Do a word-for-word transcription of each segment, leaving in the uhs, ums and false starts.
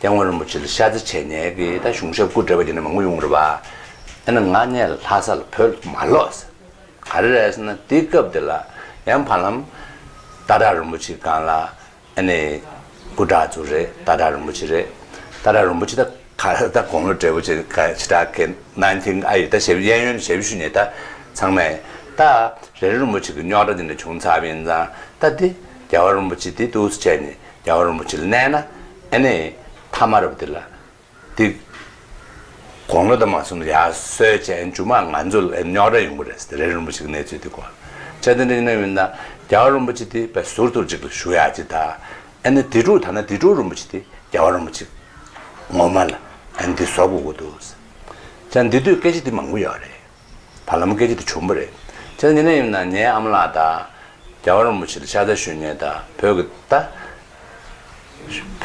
སྐྱབས་མགོན་རིན་པོ་ཆེ་ལ་ཤ་ཚ་བྱེད་མཁན་གྱི་ད་གཞུང་ཞབས་སྐུ་བགྲེས་པ་དེ་འདྲ་མང་པོ་ཡོང་རེད་པ། ཨ་ནི་ང་ནས་ལྷ་ས་ལ་བོད་མ་ལོག་ཟེར། ག་རེ་རེད་ཟེར་ན་དེ་སྐབས་དེ་ལ་ཡང་བར་ལམ་སྟག་བྲག་རིན་པོ་ཆེ་སྒང་ལ་ཨ་ནི་སྐུ་དྲག་ཚོ་རེད། སྟག་བྲག་རིན་པོ་ཆེ་རེད། སྟག་བྲག་རིན་པོ་ཆེ་ད་ག་ད་དགུང་ལོ་བགྲེས་པོ་ཆེ་ག་ཆེ་དྲག་གི་ནན་ཐིང་ཨ་ཡི་ད་ཞབས་གཡས་གཡོན་ཞབས་ཞུ་ནས་ད་ཚང་མས་ད་རེ་རེ་རིན་པོ་ཆེ་གི་རྙོག་དྲ་དེ་འདྲ་བྱུང་ཚར་བ་ཡིན་ཙང་ད་དེ་རྒྱལ་བ་རིན་པོ་ཆེ་དེ་འདུག་སེ་བྱས་ནས་རྒྱལ་བ་རིན་པོ་ཆེ་ལ་གནས་ན་ཨ་ནི་ཐ་མ་རབ་དེ་ལ། དེ་དགུང་ལོ་དང་མ་སོང་ཡར་སོས་བྱས་མཇུག་མ་ང་ཚོ་ལ་རྙོག་དྲ་ཡོང་གི་རེད་ཟེར་ཏེ་རེ་རིན་པོ་ཆེ་གི་གནས་ཚུལ་དེ་གོ། བྱས་ཙང་དེ་འདྲ་ཡིན་ན་ཡིན་ན་རྒྱལ་བ་རིན་པོ་ཆེ་དེ་དཔེ་ཟུར་དུ་ཅིག་ལ་བཞུགས་ཡག་ཅིག་ད། ཨ་ནི་དེ་འབྲུག་ད་ན་དེ་འབྲུག་རིན་པོ་ཆེ་དེ་རྒྱལ་བ་རིན་པོ་ཆེ་ངོ་མ་ལ་ཨ་ནི་དེ་བཟོ་དགོས་ཀྱི་འདུག་ཟེར། བྱས་ཙང་འདི་དུས་སྐད་ཆ་དེ་མང་པོ་ཡོད་རེད། བར་ལམ་སྐད་ཆ་དེ་བྱུང་བ་རེད། བྱས་ཙང་ཡིན་ན་ཡིན་ན་ངའི་ཨ་མ་ལགས་དང་རྒྱལ་བ་རིན་པོ་ཆེ་ལ་ཤ་ཚ་ཞུ་མཁན་དང་བོད་ཀྱི་ད།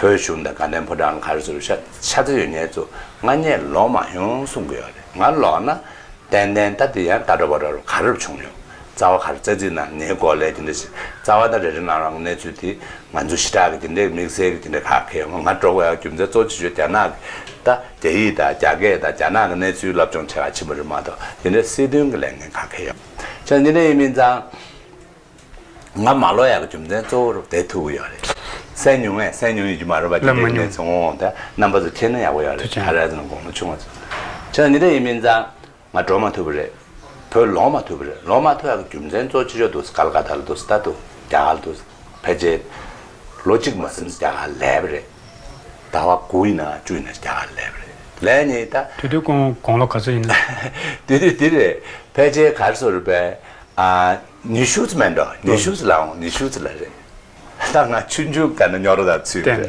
བོད་གཞུང་དང་དགའ་ལྡན་ཕོ་བྲང་ལ་ག་རེ་ཟེར་ཤ་ཤ་ཚ་ཡོད་མཁན་ཚོ་ང་གཉིས་ལོག་མ་ཡོང་གསུང་གི་ཡོད་རེད། ང་ལོག་ན་ཏན་ཏན་ད་དེ་ཡང་ད་འགྲོ་བ་འགྲོ་རུ་ག་རེ་བྱུང་ཡོང་། རྩ་བ་ག་རེ་རྩ་ཚིག་ནང་ངའི་མགོ་ལས་དེ་འདྲ་ཞིག་རྩ་བ་ད་རེ་རེ་ནང་རང་གནས་ཚུལ་དེ་ང་ཚོ་ཞེ་དྲག་གི་དེ་འདྲའི་དམིགས་བསལ་གྱི་དེ་འདྲ་ག་གེ་ཡོང་ང་འགྲོ་དགོས་ཡག་རྒྱུ་མཚན་གཙོ་ཆེ་ཤོས་རྒྱ་ནག་གི་ད་རྒྱ་ཡིག་དང་རྒྱ་སྐད་དང་རྒྱ་ནག་གི་གནས་ཚུལ་སློབ་སྦྱོང་བྱེད་ག་ཕྱིན་པ་རེད་མ་གཏོགས་དེ་འདྲའི་སྲིད་དོན་གྱི་ལས་འགན་ག་གེ་ཡོང་། བྱས་ཙང་འདི་འདྲ་ཡིན་མིན་ཙང་། ང་མ་ལོག་ཡག་གི་རྒྱུ་མཚན་གཙོ་བོ་རུ་དེ་ཐུག་གི་ཡོད་རེད། གསན་མྱོང་ངས་གསན་མྱོང་ཡོད་ཀྱི་མ་རེད་པ། ལབ་མ་དེ་འདྲའི་གནས་མྱོང་ཚུལ་འོང་དེ་རྣམ་པ་ཚོ་མཁྱེན་ན་ཡག་པོ་ཡོད་རེད། ཐུགས་རྗེ་ཆེ། ག་རེ་ཟེར་ན་དགུང་ལོ་ཆུང་བ་ཚོ། བྱས་ཙང་འདི་འདྲ་ཡིན་མིན་ཙང་ང་འགྲོ་མ་ཐུབ་པ་རེད། བོད་ལོག་མ་ཐུབ་པ་རེད། ལོག་མ་ཐུབ་ཡག་གི་རྒྱུ་མཚན་གཙོ་ཆེ་ཤོས་འདུག་ཀལ་ཀ་ཏ་ལ་འདུག་ད་འདུག་རྒྱ་གར་ལ་འདུག་ཕལ་ཆེར་ལོ་གཅིག་མ་ཟིན་རྒྱ་གར་ལ་སླེབས་པ་རེད། ཟླ་བ་དགུ་ཡིན་ན་བཅུ་ཡིན་ན་རྒྱ་གར་ལ་སླེབས་པ་རེད། ལས་ནི་ད། དེ་དུས་ཁོང་དགུང་ལོ་ག་ཚོད་ཡིན་ན། དེ་དུས་དེ་རེད། ཕལ་ཆེར་ག་རེ་ཟེར་རེད་པས། ཨ། ཉི་ཤུ་ཙམ་མེད་འགྲོ། ཉི་ཤུ་ཙམ་ལ་འོང་། ཉི་ཤུ་ཙམ་ལ་རེད། ད་ང་ཆུང་ཆུང་ག་ན་རྙོག་དྲ་དང་ཚུད་རེད།